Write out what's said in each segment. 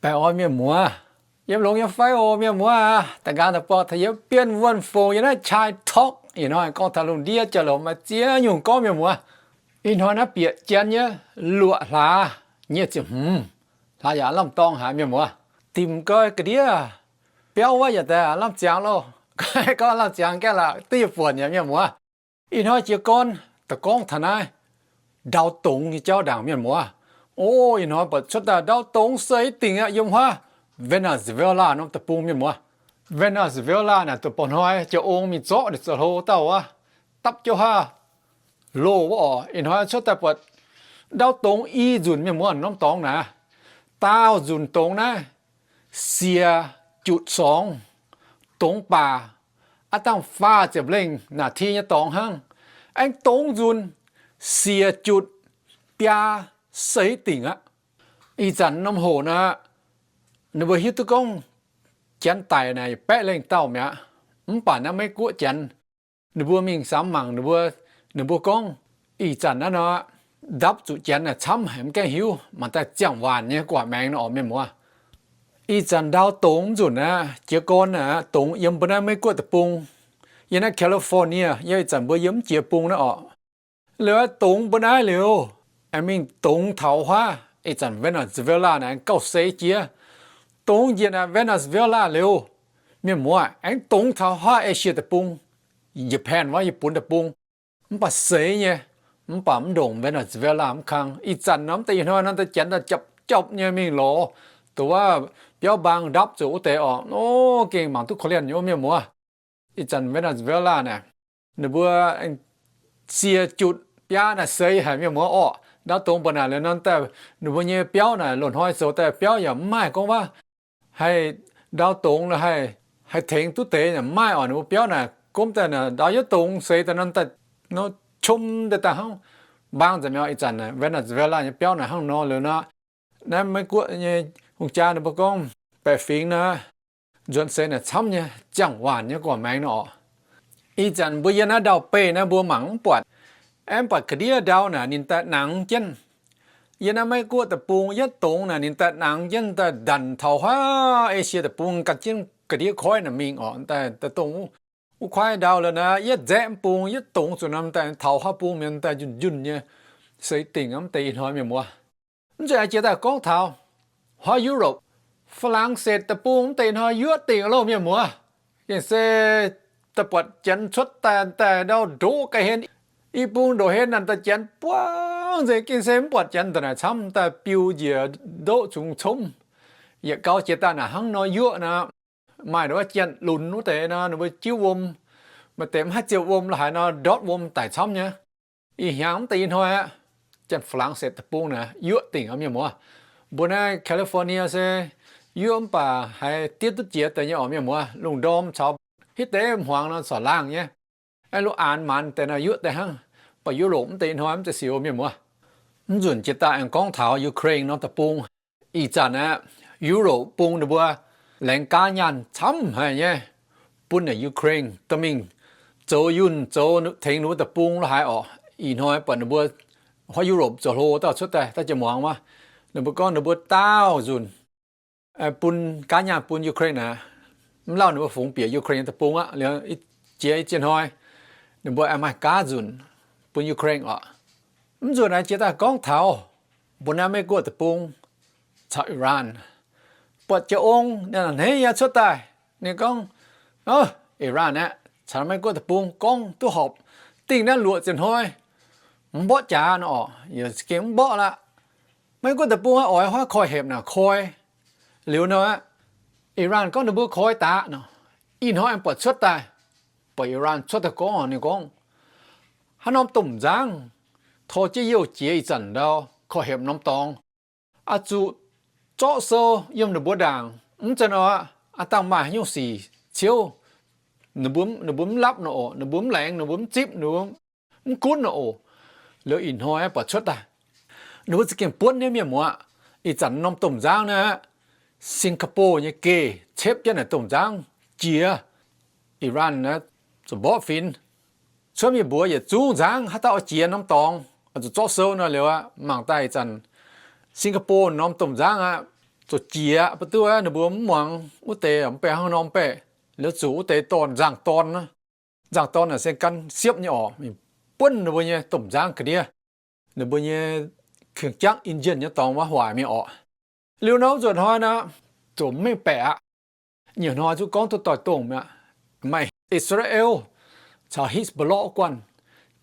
Baengh orn mienh muoz, yiem longx yiem fai oc mienh muoz aac. Da'nqaang da'buangh taux yiem Bienh Wuonh Fongc yiem naaiv Chai Talk ih hnoi gorngv taux lungh ndiev jauv-louc maaih ziex nyungc gorngv mienh muoz. Ih hnoi naaiv bieqc janx nyei luoqc hlaax nyic ziepc hmz, hlaax yaac lamh dorngx haic mienh muoz. Dimc gau ga'ndiev biauv wuov yaac daaih lamh ziangx loh. Gorngv lamh ziangx gaengh la'duqv yietc buonc yaac mienh muoz. Ih hnoi jiez gorn da'gorngv taux naaiv ndau dongz nyei jauv ndaangc mienh muoz. O, ih hnoi buatc cuotv daaih ndau dongz seix dingc aqv yiem huaav Venezuela norm deic-bung mienh muoz. Venezuela naaic dongh ba'hnoi jiex ong mingh zorqv ninh zoux hlo dauh wuov, dapv jiouv haav loh wuov oc. Ih hnoi cuotv daaih buatc ndau dongz i nzunc mienh muoz norm dorngx naaic. Daauh nzunc dongz naaiv siec jutc sorngx, dongz baac aav dangh faah ziepc lengh naaic ti nyei dorngx hnangv. Aengx dongz nzunc siec jutc biaa seix dingc aqv. Ih zanc norm hoc naaic, ninh mbuo hiuv duqv gorngv janx daic naaic baeqv lengh dauh mi'aqv. Mv baac naaiv Meiv-Guoqv janx, ninh mbuo mingh samx mangc ninh mbuo, ninh mbuo gorngv ih zanc naaiv nor, ndapv zuqc janx naaic camv haic mv gaengh hiuv, mangc daaih ziangh waanc nyei gu'nguaaic maengx nor oc mienh muoz. Ih zanc ndau dongz nzunc aqv, jiez gorn aqv, dongz yiem mbuo naaiv Meiv-Guoqv deic-bung, yiem naaiv California, yiem ih zanc mbuo yiem mv jiex bung naaiv oc. Liuz aeqv, dongz mbuo naaiv liuz, aengx mingh dongz taux huaav ih zanc Venezuela naaic gauh seix jiex. Dongz njiec naaic Venezuela liuz, mienh muoz, aengx dongz taux huaav Esie deic-bung, Japan wuov, Yietc Bun deic-bung, mv baac seix nyei, mv baac mv ndongc Venezuela mv kang. Ih zanc nor mv deix ih hnoi nor deix janx daaih japc japc nyei mingh lorz dongh wuov biauv mbaang ndapv zuqc wuov deix oc. O, gengh mangc duqv korv-lienh nyei mienh muoz. Ih zanc Venezuela naaic, ninh mbuo siec jutc biaa naaic seix haic mienh muoz orqc. Ndau dongz mbuo naaic liuz nor daaih, ninh mbuo nyei biauv naaic loz-hnoi zoux daaih biauv yaac mv maaih gorngv wuov haih ndau dongz haih, haih tengx duqv deix yaac mv maaih oc. Ninh mbuo biauv naaic gomv daaih naaic ndau yietv dongz seix daaih nor daaih, nor, qom daaih daaih hnangv mbaang nzengc mi'aqv. Ih zanc Venezuela nyei biauv naaic hnangv nor liuz nor, naaiv Meiv-Guoqv nyei hungh jaa ninh mbuo gorngv baeqc fingx naaic, nzuonx seix naaic camv nyei, ziangh waanc nyei gu'nguaaic maengx nor oc. Ih zanc mbuo yiem naaiv ndau-beih naaiv mbuo mangc mv buatc, aengx mv buatc ga'ndiev ndau naaic ninh daaih nangx jienv. Yiem naaiv Meiv-Guoqv deic-bung yietv dongz naaic ninh daaih nangx jienv daaih ndanc taux huaav Esie deic-bung gan jienv ga'ndiev koiv naaic mingh oc. Daaih dongh wuov kuaaiv ndau liuz naaic yietv nzaeqv mv bung yietv dongz zuqc norm daaih taux huaav bung mienh daaih njunh njunh nyei seix dingc mv deix ih hnoi mienh muoz. Mv zeiz aengx jiex daaih gorngv taux huaav Europe, Faa^lang^setc deic-bung mv deix ih hnoi yuoqv dingc loh mienh muoz. Gengh se daaih buatc janx cuotv daaih daaih ndau ndoqv ga'hlen, i bung ndoqv hlen naaic daaih janx buangv nzengc. Gengh se mv buatc janx daaih naaic camv daaih biu njiec ndoqv cungx comv, yietc gau jiex daaih naaic hnangv nor yuoqv nor. Maaih ndau wuov janx-lunx wuov deix nor ninh mbuo jiuv wuom, maaih deix mv haih ziouc wuom la'haaix nor ndortv wuom daic camv nyei. Ih hnyangx mv deix ih hnoi aqv, janx-Faa^lang^setc deic-bung naaic yuoqv dingc oc mienh muoz. Mbuo naaiv California se yuoqv mv baac haiz diev duqv jiex deix nyei oc mienh muoz. Lungh ndorm caux hitv deix hmuangx nor corc laangh nyei. Aengx lungh aanx maanz deix naaic yuoqv deix hnangv. Mv baac Europe mv deix ih hnoi mv zeiz sic oc mienh muoz. Mv nzunc jiex daaih aengx gorngv taux Ukraine norm deic-bung. Ih zanc aqv, Europe bung ninh mbuo laengz gaav nyaanh camv haic nyei bun naaic Ukraine dorh mingh zoux yunh zoux tengx ninh mbuo deic-bung la'haaix orqc. Ih hnoi buatc ninh mbuo huaav Europe zoux hlo dauh cuotv daaih, daaih jiex muangx wuov, ninh mbuo gorngv ninh mbuo daauh nzunc bun gaav nyaanh bun Ukraine aqv. Mv lauh ninh mbuo fungx bieqc Ukraine nyei deic-bung aqv. Liuz jiex i ziex hnoi ninh mbuo aengx maaih gaav nzunc bun Ukraine orqc. Mv nzunc aengx jiex daaih gorngv taux mbuo naaiv Meiv-Guoqv deic-bung caux Iran. Buatc jiex ong ninh a'hneiv nyei cuotv daaih, ninh gorngv, Iran aeqv, caux Meiv-Guoqv deic-bung gorngv duqv horpc, dingh naaiv luoqc ziepc hnoi mv mborqv jaax nor orqc, yaac gengh mv mborqv laqv. Meiv-Guoqv deic-bung oix huaav koi hepc naaic koi. Liuz nor aqv, Iran gorngv ninh mbuo koi daaih nor, ih hnoi aengx buatc cuotv daaih, buatc Iran cuotv daaih gorngv, ninh gorngv, haaix norm domh nzangv tor jienv youh jiex ih zanc ndau koi hepc norm dorngx, oix zuqc zorqv sou yiem ninh mbuo ndaangc. Mv zeiz nor aqv, aav dangh maaih haaix nyungc sic ciouv, ninh mbuo mv lapv nor oc, ninh mbuo mv laengz, ninh mbuo mv zipv, ninh mbuo mv gunv nor oc. Liuz ih hnoi buatc cuotv daaih, ninh mbuo za'gengh buonv nyei mienh muoz. Ih zanc norm domh nzangv naaiv, Singapore nyei geh cepv jienv naaic domh nzangv jiex. Iran naaiv zuqc mborqv finx. Cuotv mingh mbuox yietc zungv nzangv haaix dauh oix jiex norm dorngx oix zuqc zorqv sou nor. Liuz aqv, mangc daaih ih zanc Singapore norm domh nzangv aqv, zuqc jiex aqv. Ba'duqv ninh mbuo mv muangx wuov deix, mv baac hnangv nor mv baac liuz zuqc wuov deix dorn, nzangc-dorn, nzangc-dorn naaic se gan siepv nyei orqc, mingh buonv ninh mbuo nyei domh nzangv ga'ndiev, ninh mbuo nyei kingx jangv, engine nyei dorngx wuov waaic mingh orqc. Liuz nor nzuonx hnoi naaic, zuqc mv mengh baeqc aqv. Nyiec hnoi zuqc gorngv duqv doix-dongh mi'aqv. Maaih I^saa^laa^en caux Hezbollah guanh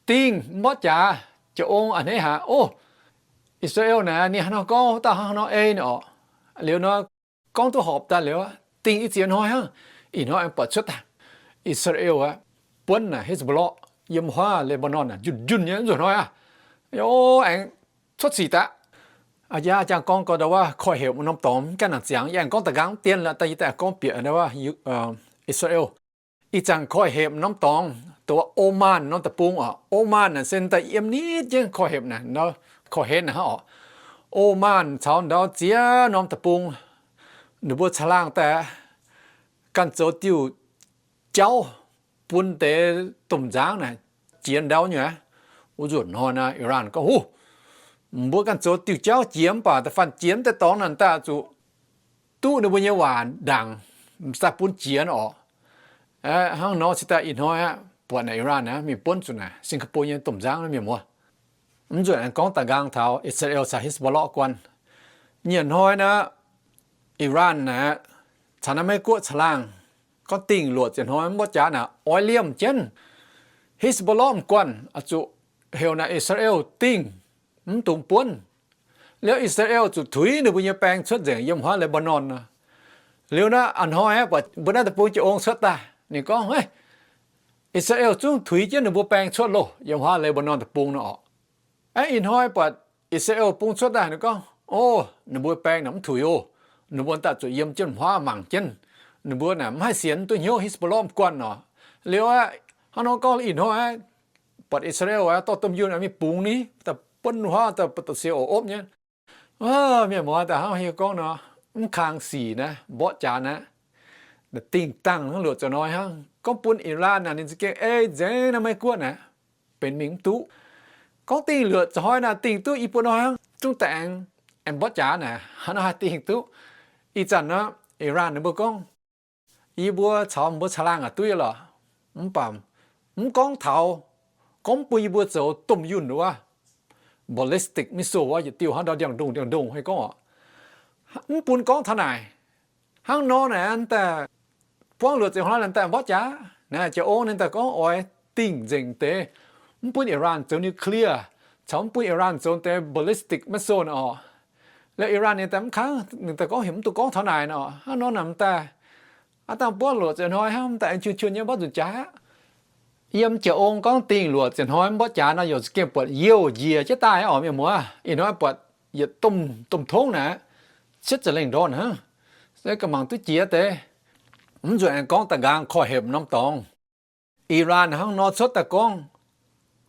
dingh mborqv jaax. Jiex ong a'hneiv haic, o, I^saa^laa^en naaic ninh hnangv nor gorngv, dauh hnangv nor ei ninh orqc. Liuz nor gorngv duqv horpc daaih liuz, dingh i ziex hnoi hnangv, ih hnoi aengx buatc cuotv daaih. I^saa^laa^en aqv, buonv naaic Hezbollah yiem huaav Le^mbaa^norn naaic njunh njunh nyei nzuonx hnoi aqv. O, aengx cuotv sic daaih. Aa, jangx gorngv gau ndau wuov koiv-hepc norm dorngx, mv gaengh nangc ziangx, yie aengx gorngv da'nqaang mv dien lorqc, daaih yie daaih gorngv bieqc ndau wuov I^saa^laa^en. Ih zanc koiv-hepc norm dorngx, dongh wuov Oman norm deic-bung orqc. Oman naaic se daaih yiem nitv jienv koiv-hepc naaic, koiv-hepc naaic hnangv orqc. Oman caux ndau ziex norm deic-bung, ninh mbuo caangh laangh daaih ganh zoux diuh jauv bun deix domh nzangv naaic jiex ndau nyei aqv. Wuov nzunc hnoi naaic, Iran gorngv, Huv, mbuo ganh zoux diuh jauv jiex mv baac da'faanh jiex mv deix dorngx naaic daaih zuqc duqv ninh mbuo nyei waac ndaangc, daaih bun jiex orqc. Hnangv nor cingx daaih ih hnoi aqv, buatc naaic Iran aqv mingh buonv zuqc naaic Singapore nyei domh nzangv naaiv, mienh muoz. Mv nzunc aengx gorngv da'nqaang taux I^saa^laa^en caux Hezbollah guanh. Nyiec hnoi naaic, Iran naaic caux naaiv Meiv-Guoqv caangh laangh gorngv dingh luoqc ziepc hnoi mv mborqv jaax naaic oix liemh jienv Hezbollah m'guanh, zuqc heuc naaic I^saa^laa^en dingh, mv dungx buonv. Liuz I^saa^laa^en zuqc tuix ninh mbuo nyei baeng cuotv nzengc yiem huaav Lebanon nor. Liuz naaiv a'hnoi aqv, buatc mbuo naaiv deic-bung jiex ong cuotv daaih, ninh gorngv, Hei, I^saa^laa^en zungv tuix jienv ninh mbuo baeng cuotv loh yiem huaav Lebanon deic-bung nor orqc. Aeqv, ih hnoi buatc I^saa^laa^en bung cuotv daaih, ninh gorngv, O, ninh mbuo baeng naaic mv tuix oc. Ninh mbuo daaih zuqc yiem jienv huaav mangc jienv. Ninh mbuo naaic mv haih sienx, duqv hnyouv Hezbollah m'guanh orqc. Liuz aqv, hnangv nor gorngv ih hnoi aqv, buatc I^saa^laa^en dorh domh yunh mingh bungx ni, daaih buonv huaav daaih buatc siou oc opv nyei. Mienh muoz, daaih hnangv hiuv gorngv nor, mv kang sic naaiv mborqv jaax naaiv, dingh dangh hnangv luoqc ziepc hnoi hnangv. Gorngv bun Iran naaic ninh za'gengh ei nzengc naaiv Meiv-Guoqv naaic, benx mingh mv duqv. Gorngv dingh luoqc ziepc hnoi naaic dingh duqv i buo hnoi hnangv, zungv daaih aengx, aengx mborqv jaax naaic, hnangv naaiv haih dingh duqv. Ih zanc nor, Iran ninh mbuo gorngv, Yie mbuo caux mbuo caangh laangh aqc duqv lorqc, mv baac mv gorngv taux gorngv mv bun yie mbuo zoux domh yunh wuov, ballistic missile wuov, yietc diuh hnangv ndau ndiangx-ndongh ndiangx-ndongh hei gorngv oc. Mv bun gorngv taux naaic. Hnangv nor naaic daaih buangv luoqc ziepc hnoi naaic daaih mborqv jaax naaic, jiex ong ninh daaih gorngv oix dingh nzengc deix, mv bun Iran zoux nuclear, caux mv bun Iran zoux deix ballistic missile naaic oc. Liuz Iran ninh daaih mv kangv, ninh daaih gorngv heuc mv dungx gorngv taux naaic nor. Hnangv nor naaic daaih aav dangh buangv luoqc ziepc hnoi hnangv, daaih aengx junh junh nyei mborqv nzunc jaax. Yiem jiex ong gorngv dingh luoqc ziepc hnoi mborqv jaax nor, yaac za'gengh buatc youh njiec jienv daaih oc, mienh muoz. Ih hnoi buatc yietc domh, domh tongv naaic, cietv za'lengh ndorn hnangv, se ga'mangc duqv jiex deix. Mv nzunc aengx gorngv da'nqaang koiv-hepc norm dorngx. Iran hnangv nor cuotv daaih gorngv,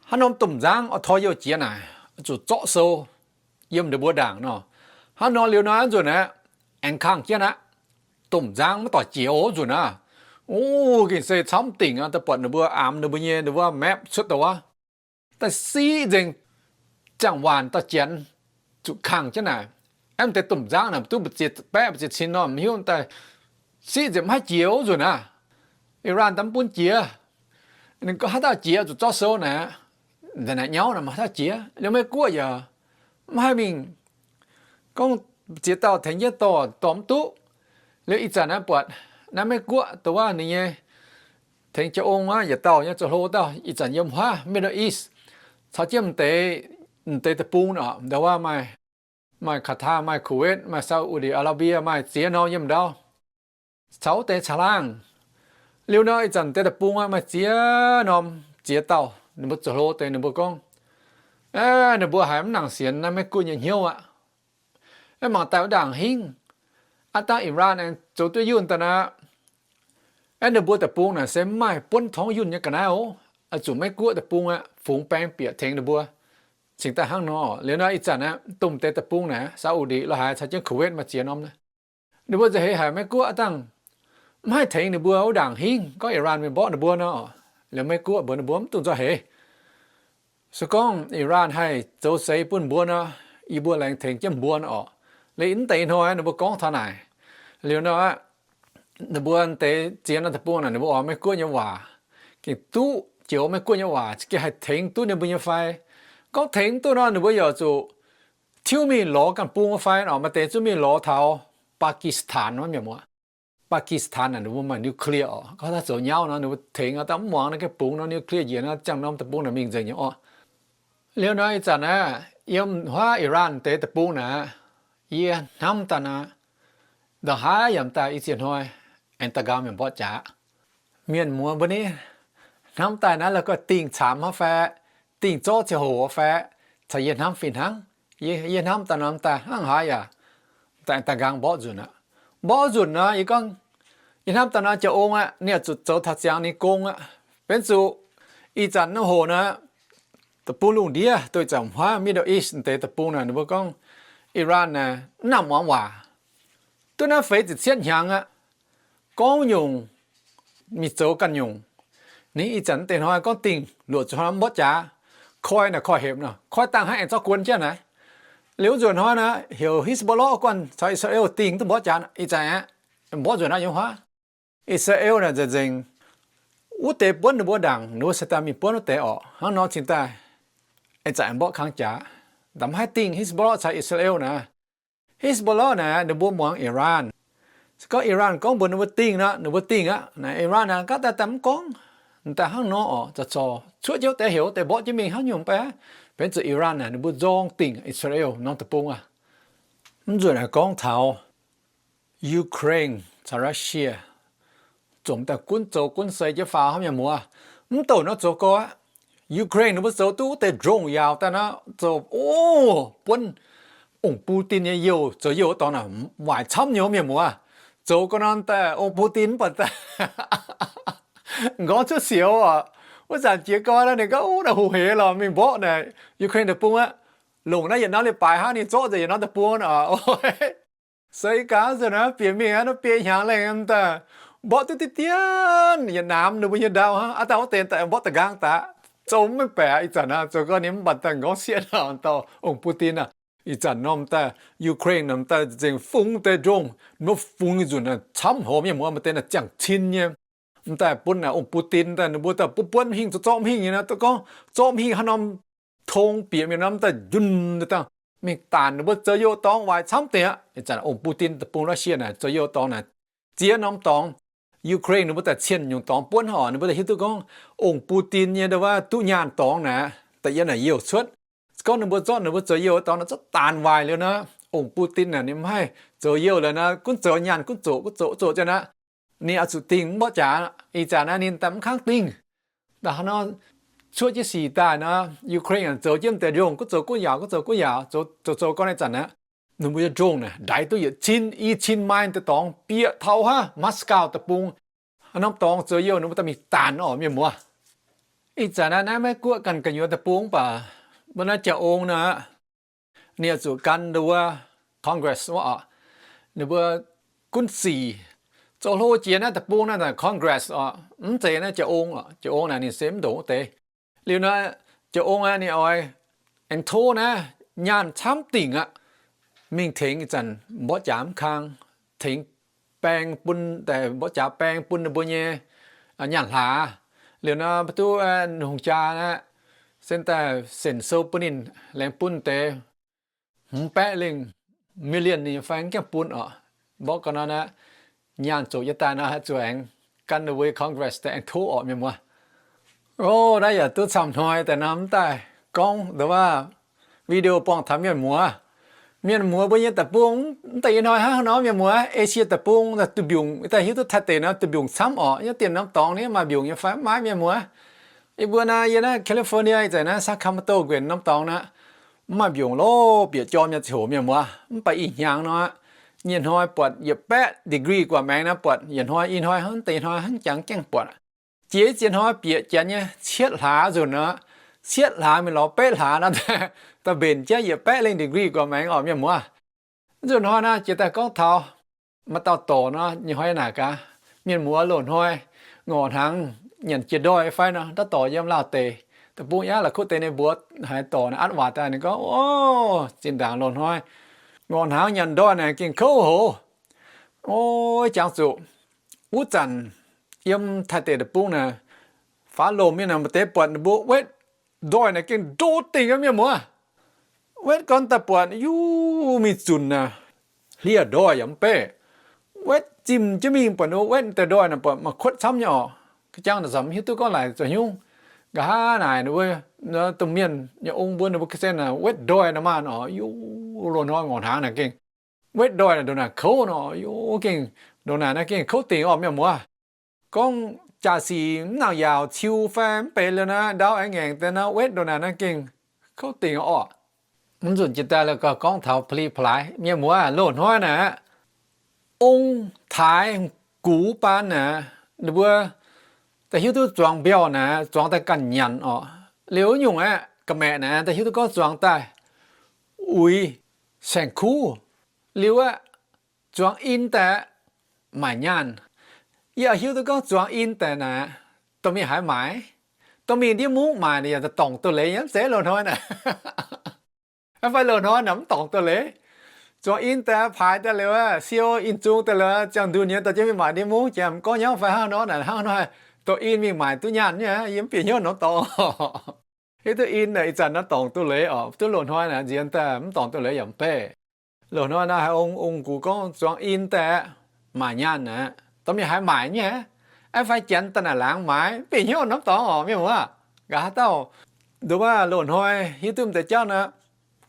hnangv norm domh nzangv oix tor youh jiex naaic, zuqc zorqv sou yiem ninh mbuo ndaangc nor. Hnangv nor liuz nor, aav nzunc aeqv, aengx kangh jienv aqv. Domh nzangv maiv doic jiex oc, nzunc aqv. O, gengh se camv dingc aqv, daaih buatc ninh mbuo aamx ninh mbuo nyei, ninh mbuo map cuotv daaih wuov, daaih siqv nzengc, ziangh waanc daaih janx, zuqc kangh jienv naaic. Aeqv, deix domh nzangv naaic duqv mbu'ziex baeqv mbu'ziex cin nor, mv hiuv daaih siqv nzengc, maiv haih jiex oc, nzunc aqv. Iran daaih mv bun jiex. Ninh gorngv haaix dauh jiex zuqc zorqv sou naaic, nzengc naaic nyauv naaic maiv haaix dauh jiex. Liuz Meiv-Guoqv yaac mv haih mingh gorngv ziex dauh tengx jienv dorh, dorh mv duqv. Liuz ih zanc naaiv buatc naaiv Meiv-Guoqv dongh wuov ninh nyei tengx jiex ong wuov yietc dauh nyei zoux hlo dauh ih zanc yiem huaav Middle East caux jienv m'deix, m'deix deic-bung oc, ndau wuov maaih, maaih Qatar, maaih Kuwait, maaih Saudi Arabia, maaih ziex norm yiem ndau caux wuov deix caangh laangh. Liuz nor ih zanc deix deic-bung aqv, maaih ziex norm, ziex dauh ninh mbuo zoux hlo deix ninh mbuo gorngv, aeqv, ninh mbuo haiz mv nangc sienx naaiv Meiv-Guoqv nyei hnyouv aqv. Aeqv, mangc daaih wuov ndaangc hingv, aav dangh Iran aengx zoux duqv yunh daaih nor, aeqv, ninh mbuo deic-bung naaic se mv maaih buonv torngv yunh nyei ga'naaiv oc. Oix zuqc Meiv-Guoqv deic-bung aqv fungx baeng bieqc tengx ninh mbuo. Cingx daaih hnangv nor, liuz nor ih zanc aqv, domh deix deic-bung naaic, Saudi la'haaix caux jienv Kuwait maaih ziex norm naaiv, ninh mbuo nza'heix haic. Meiv-Guoqv aav dangh mv haih tengx ninh mbuo wuov ndaangc hingv, gorngv Iran mingh mborqv ninh mbuo nor. Liuz Meiv-Guoqv mbuox ninh mbuo mv dungx nza'heix. Se gorngv Iran haih zoux seix bun mbuo nor, yie mbuo laengz tengx jienv mbuo nor oc. Liuz mv deix ih hnoi ninh mbuo gorngv taux naaic, liuz nor, ninh mbuo deix ziex norm deic-bung naaic ninh mbuo oix Meiv-Guoqv nyei waac, gengh duqv joux Meiv-Guoqv nyei waac, gengh haih tengx duqv ninh mbuo nyei fai. Gorngv tengx duqv nor, ninh mbuo yaac zuqc tiuv mingh lorz ganh bung fai nor, maaih deix zuqc mingh lorz taux Pakistan wuov mienh muoz. Pakistan naaic ninh mbuo maaih nuclear oc. Gorngv daaih zoux nyauv nor, ninh mbuo tengx daaih mv muangx naaiv ganh bung nor, nuclear njiec nor, ziangh norm deic-bung naaic mingh nzengc nyei oc. Liuz nor ih zanc naaic yiem wuov Iran deix deic-bung naaic, yie hnamv daaih naaic, ndongc haaix yaac daaih i ziex hnoi aengx da'nqaang mienh mborqv jaax. Mienh muoz mbuo ni, hnamv daaih naaiv la'guaih dingh camx hnangv fai, dingh zorqv ziangh hoc fai, caux yie hnamv fih hnangv. Yie, yie hnamv daaih nor daaih hnangv haaix yaac daaih da'nqaang mborqv nzunc aqv. Mborqv nzunc nor, yie gorngv, yie hnamv daaih nor jaax ong aqv, ninh yaac zuqc zoux taux ziangx ninh gong aqv. Benx zuqc ih zanc naaiv hoc naaic, deic-bung lungh ndiev, duqv ih zanc wuov Middle East deix deic-bung naaic, ninh mbuo gorngv Iran naaic mv nangc muangx waac. Duqv naaiv feix ziepc cietv hnyangx aqv, gorngv nyungc mingh zoux ganh nyungc. Ninh ih zanc deix hnoi gorngv dingh luoqc zuqc hnoi mborqv jaax, koi naaic koi hepc nor, koi dangh hnangv aengx zorqv guon jienv naaic. Liuz nzuonc hnoi naaic heuc Hezbollah guanh caux Israel dingh duqv mborqv jaax ih zanc aqv. Mborqv nzuonc naaiv yiem huaav. Israel naaic nzengc nzengc wuov deix buonv ninh mbuo ndaangc, ninh mbuo se daaih mingh buonv wuov deix orqc. Hnangv nor cingx daaih ih zanc mborqv kang jaax, ndamv haih dingh Hezbollah caux Israel naaic. Hezbollah naaic ninh mbuo muangx Iran. Se gorngv Iran gorngv mbuox ninh mbuo dingh nor, ninh mbuo dingh aqv. Naaic Iran naaic gaav daaih daaih mv gorngv, daaih hnangv nor orqc, za'gengh cuotv jienv wuov deix heuc wuov deix mborqv jienv mingh hnangv nyungc baav. Benx zuqc Iran naaic ninh mbuo nzorng dingh Israel norm deic-bung aqv. Mv nzunc naaic gorngv taux Ukraine caux Russia zomc daaih gunv zoux gunv seix jienv faaux hnangv mienh muoz. Mv douc nor zoux gau aqv. Ukraine ninh mbuo zoux duqv wuov deix drone yaauc daaih nor, zoux, o, buonv ong-bou-din nyei youh, zoux youh dorngx naaic waaic camv nyei mienh muoz. Zoux gau nor daaih ong-bou-din mv baac daaih nqorngv cuotv sioux oc. Wuov zanc jiez gorn ninh gorngv, o, naaiv hoc heix lorqc, mingh mborqv naaic Ukraine deic-bung aqv. Longc naaiv yietc norm leiz-baaix hnangv ninh zorqv nzengc yietc norm deic-bung oc. Seix gaax nzunc naaiv bieqc mingh aqv, naaiv biei hnyangx lengh daaih mborqv duqv diqv dien yietc naamz ninh mbuo nyei ndau hnangv. Aav dangh wuov deix daaih mborqv da'nqaang daaih, zoux mv mengh baeqc. Ih zanc naaiv zoux gau ninh mv baac daaih nqorngv sieqv nor dauh ong-bou-din aqv. Ih zanc norm daaih Ukraine norm daaih nzengc fungx deix drone, ninh mbuo fungx nyei nzunc naaic camv hoz mienh muoz, maaih deix naaic ziangh cin nyei. M'daaih bun naaic ong-bou-din daaih ninh mbuo daaih buov buonv hingh, zorqv zorqv hingh nyei naaiv, gorngv zorqv hingh hnangv norm tong bieqc mingh norm daaih njunh dangh mingh daanc ninh mbuo zoux youh dorngx waaic camv deix aqv. Ih zanc ong-bou-din deic-bung Russia naaic zoux youh dorngx naaic, ziex norm dorngx. Ukraine ninh mbuo daaih cien nyungc dorngx buonv oc, ninh mbuo daaih hiuv duqv gorngv ong-bou-din nyei ndau wuov duqv nyaanh dorngx naaic, da'yietv naaic youh cuotv. Gorngv ninh mbuo zorqv ninh mbuo zoux youh dorngx naaic zorqv daanc waaic liuz nor, ong-bou-din naaic ninh mv haih zoux youh liuz nor, gunv zoux nyaanh gunv zoqc gunv zoqc zoqc jienv aqv. Ninh oix zuqc dingh mv mborqv jaax. Ih zanc naaiv ninh daaih mv kangv dingh. Da'hnangv nor cuotv jienv sic daaih nor, Ukraine zoux jienv deix ndongh gunv zoux gunv yaauc, gunv zoux gunv yaauc, zoux zoux zoux gorngv naaiv zanc aqv, ninh mbuo nyei ndongh naaic ndaix duqv yietc cin i cin mile deix dorngx bieqc taux haav Moscow deic-bung. Haaix norm dorngx zoux youh ninh mbuo daaih mingh daanc oc mienh muoz. Ih zanc naaiv naaiv maiv guoqv ganh gu'nyuoz deic-bung mv baac mbuo naaiv jaa-ong naaic, ninh oix zuqc gan ndau wuov Congress wuov oc, ninh mbuo gunv sic zoux hlo jiex naaiv deic-bung naaiv Congress oc, mv zeiz naaiv jaa-ong oc. Jaa-ong naaic ninh se mv ndongc wuov deix. Liuz nor, jaa-ong naaiv ninh oix aengx tov naaiv nyaanh camv dingc aqv, mingh tengx ih zanc mborqv jaax mv kang, tengx baeng bun, mborqv jaax baeng bun ninh mbuo nyei nyaanh hlaax. Liuz nor maiv duqv nungh jaa naaiv, se daaih senc sou bun ninh, laengz bun deix hmz baeqv lengh million ninh fai mv gaengh bun oc. Mborqv ga'naaiv naaiv, nyaanh zoqc jienv daaih nor, haih zuqc aengx gan ninh mbuo Congress daaih aengx tov oc mienh muoz. O, naaiv yaac duqv camv hnoi daaih nor, mv daaih gorngv ndau wuov video buangh taux mienh muoz. Mienh muoz mbuo nyei deic-bung, mv daaih ih hnoi hnangv nor mienh muoz, Asia deic-bung duih mbiungc, daaih hiuv duqv Taiv deic nor duih mbiungc camv oc. Yiem dienh norm dorngx ninh maaih mbiungc nyei fai mv maaih mienh muoz? Yie mbuo naaiv, yie naaiv California ih zanc naaiv Sacramento guenc norm dorngx naaiv, mv maaih mbiungc loh, bieqc jorm nyei ziangh hoc mienh muoz. Mv baac ih hnyangx nor, nyei hnoi buatc yietc baeqv degree gu'maengx nor, buatc yietc hnoi, ih hnoi hnangv deix hnoi hnangv jangx gaengh buatc. Jiex ziex hnoi bieqc janx nyei cietv hlaax nzunc nor, cietv hlaax mingh lorz baeqv hlaax nor, daaih mbenc jienv yietc baeqv lengh degree gu'maengx oc mienh muoz. Nzunc hnoi nor jiex daaih gorngv taux maaih dauh dorc nor, nyei hnoi naaic gaax, mienh muoz loz-hnoi ngorc hnaangx nyanc jiex ndoih fai nor, ndaav dorc yiem Laauh deic, deic-bung yaac la'kuqv deix ninh mbuox haaix dorc naaiv atv waac daaih ninh gorngv, o, zinh ndaangc loz-hnoi Ngorc hnaangx nyanc ndoih naaic gengh kouv hoc. O, jangx zuqc wuov zanc yiem Taiv deic-bung naaic, faaux lomh mienh naaic maaih deix buatc ninh mbuo wetv ndoih naaic gengh ndo dingc aqv, mienh muoz. Wetv gorn daaih buatc yuv mingh zunc naaic, hliev ndoih yaac mv bei. Wetv zimh jienv mingh buatc ninh mbuo wetv deix ndoih naaic buatc maaih kuotv camv nyei orqc. Ga'jang naaic za'gengh mv hiuv duqv gorngv laaic zoux haaix nyungc. Nqa'haav naaic ninh mbuo domh mienh nyei ong mbuo ninh mbuo ga'sie naaic wetv ndoih naaic maanh orqc. Yuv, loz hnoi ngorc hnaangx naaic gengh wetv ndoih naaic ndongc naaic kouv nor, yuv, gengh ndongc naaic naaiv gengh kouv dingc orqc, mienh muoz. Gorngv jaa-sic mv nangc yaauc ciu fai mv bei liuz naaiv, ndau aengx ngaengc deix naaiv wetv ndongc naaic naaiv gengh kouv dingc orqc. Mv nzunc jiex daaih la'gorngv taux pa'li pa'laaix, mienh muoz, loz hnoi naaic ong taaix gux baan naaic, ninh mbuo da'hiuv duqv zuangx mbiauh naaic zuangx daaih ganh nyanc orqc. Liuz nyungc aeqv, ga'maeqc naaic da'hiuv duqv gorngv zuangx daaih uix saeng-kuv. Liuz aeqv, zuangx in daaih maaic nyaanh. Yie hiuv duqv gorngv zuangx in daaih naaic, dorh mingh haaix maaic? Dorh mingh ndiev mungv maaic naaic yaac dorngc doz-leiz nyei, mv zeiz loz hnoi naaic. Fai loz hnoi naaic mv dorngc doz-leiz? Zuangx in daaih, paaix daaih liuz, siou in zung daaih liuz, ziangh ndunh nyei dorh jienv mingh maaic ndiev mungv, jaax mv gorngv nyauv fai hnangv nor naaic, hnangv nor haih dorh in mingh maaic duqv nyaanh nyei. Yie mv bieqc hnyouv norm dorngx. Hiuv duqv in naaic ih zanc naaiv dorngc doz-leiz orqc, duqv loz hnoi naaic nziex daaih mv dorngc doz-leiz yaac mv bei. Loz hnoi naaiv haiz ong, ong-gux gorngv zuangx in daaih maaic nyaanh aqv, dorh mingh haaix maaic nyei? Aeqv, fai janx daaih naaic laangz maaiz, mv bieqc hnyouv norm dorngx orqc, mienh muoz. Nqa'haav dauh nduov maah, loz hnoi hiuv duqv m'deix jauv naaic,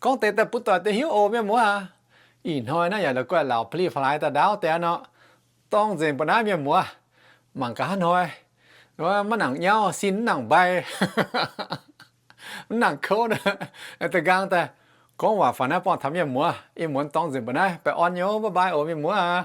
gorngv deix daaih butv doic deix hiuv oc, mienh muoz aac. Ih hnoi naaiv yaac la'guaih laauc pa'li pa'laaix daaih ndaauv deix nor, dorng nzengc mbu'naaiv, mienh muoz. Mangc nqa'haav hnoi, maiv nangc nyauv, sin mv nangc mbai, mv nangc kouv, da'nqaang daaih gorngv waac faaux naaiv buangh taux mienh muoz. Ih muonz dorng nzengc mbu'naaiv, baengh orn nyei, bye bye oc, mienh muoz aac.